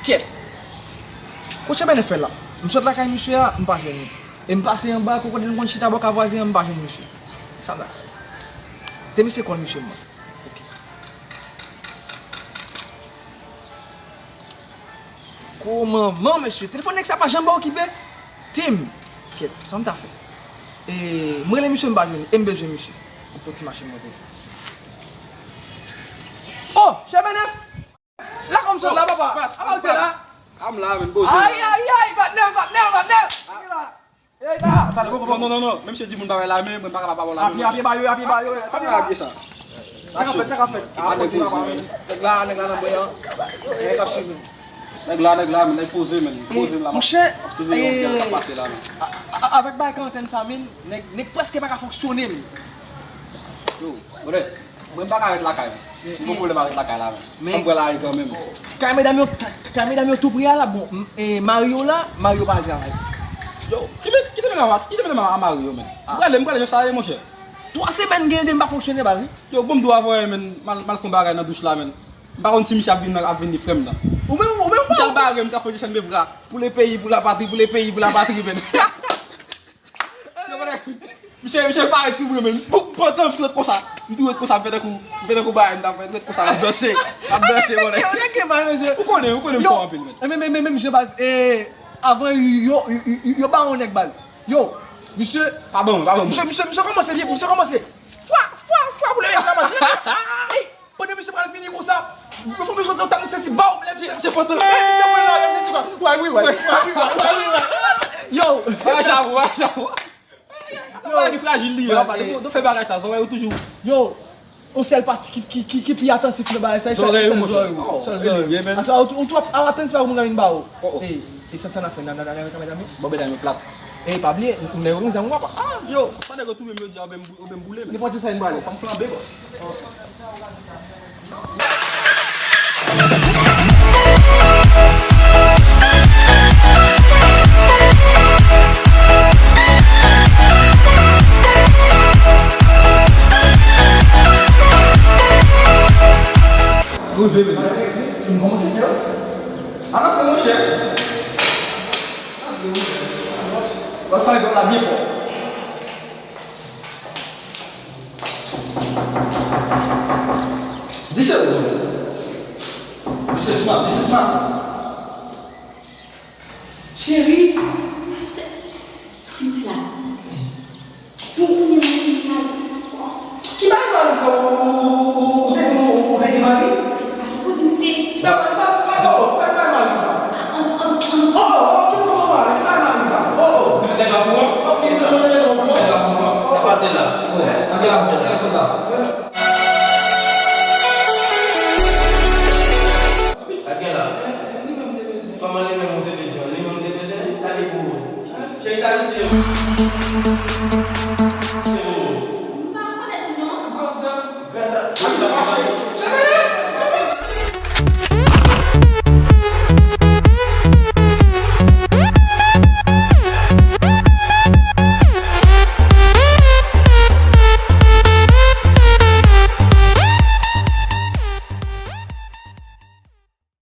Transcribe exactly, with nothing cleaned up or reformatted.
Kèt. Kot Chèbènèf fè la? M sot lakay misye a, m pa jwenn li. E m pase anba, kokote m konn chita bò kay vwazen an, m pa jwenn misye. Sa m ta fè? Te misye kòl misye mwen. Ok. Gwo manman, mesye. Telefòn nèg sa pa janm okipe. Tim. Kèt, sa m ta fè? E, m rele misye, m pa jwenn li. E m bezwen misye. M fè ti mache monte. Oh, Chèbènèf! La kòm sot la, papa. Apa ou te la? A m la, men, poze. Ay, ay, ay, patnè, patnè, patnè. Ey, ta, ta, non, non, non, non, non. Menm si di moun pa wè la men, mwen pa kapab pa wè la men. Apye, apye ba yo, apye ba yo. Sa vle apye sa. Sa k ap fèt, sa k ap fèt. A, poze, papa. Nèg la, nèg la nan bwen an. Nèg ap swiv nou. Nèg la, nèg la, men, nèg poze, men. Poze la. Monchè, ap swiv yo, ap pase la, men. A, a, avèk bay karantèn sa, men, nèg, nèg prèske pa ka fonksyone, men. Yo, brother. Mwen m pa ka ret lakay mwen. Si gon pwoblèm a ret lakay la, men. Ann pran lari kanmenm. Kay medam yo, kay medam yo tou pre a la, bon, m- e, mari yo la, mari yo pa al travay. Yo, kite, kite medam a, kite medam a mari yo, men. M prale, m prale, men sa ye, monchè. Twa semèn gen de m pa fonksyone, baz. Yo, bon, m dwe avè, men, m al, m al fè yon bagay nan douch la, men. M pa konn si misye ap vin, ap vin li frè m nan. Ou menm, ou menm, misye al bare m, ta fè desann de vra. Pou le peyi, pou la patri, pou le peyi, pou la patri, men. Yo, mwen, misye, misye pare ti bri, men. Pou, pantan, m tou ret konsa. M tou ret konsa, m fè tankou, m fè tankou bagay, m t ap fè, tou ret konsa, m ap danse. M ap danse, mwen. Yo, nèg ki mal, mesye. Ou konnen, ou konnen m fò anpil, men. E, men, men, men, men, misye baz, e, avan yo, yo, yo, yo, yo ba yon nèg baz. Yo, misye. Pa bon, pa bon. Misye, misye, misye kòmanse, li, misye kòmanse. Fwa, fwa, fwa, pou leve la, baz. Ey, pandan misye pral fini konsa, yo fè misye yon tap, m santi baw, lè misye, misye pantan. Lè misye pran la, lè misye di, wè, wi, wè, wè, wi, wè, wè, wi, wè. Yo. Bagay chapo, bagay chapo. Bagay ki frajil li ye, papa. Depi w fè bagay sa, zòrèy ou toujou. Yo, yon sèl pati ki, ki, ki, ki pi atantif nan bagay sa, e sèl, zòrèy ou, sèl monchè. Zòrèy ou. Oh, sèl zòrèy ou. Li ye, men. Aswè, ou, ou twò ap atann, se pa moun nan vin ba ou. Oh, oh. E, e sa, sa n ap fè, nan, nan, nan, nan, nan, nan, nan. Bon, medam yo plat. E, pa bliye, m, m, m, m, m, ah! Yo, pandan yo touye m, yo di, ah, ben, Oubyen m boule, men. Nenpòt sa, n pral. Fò m flanbe, bòs. Rive, men. M kòmanse fè. Al antre, monchè. Antre, monchè. Al fè bagay la byen fò. This is, this is smart, this is smart. Cheri. Se, sa w vin fè la? Bon, kounye a, kounye a. Ki bagay mari sa, ou, ou, ou, ou, ou te di m ou, ou te gen mari? Gade koze misye. Ki bagay, ki bagay, ki bagay, ki bagay, ki bagay mari sa? An, an, an. Oh, oh, oh, ki bagay mari, ki bagay mari sa? Oh, oh. Nèg la pou mwen? Oh, ki bagay mari sa? Nèg la pou mwen? Sa pase la. Sa pase la. Sa gen la? Kòman li menm ou te bezwen? Li menm ou te bezwen? Sa li pou ou? Cheri, sa li se yo?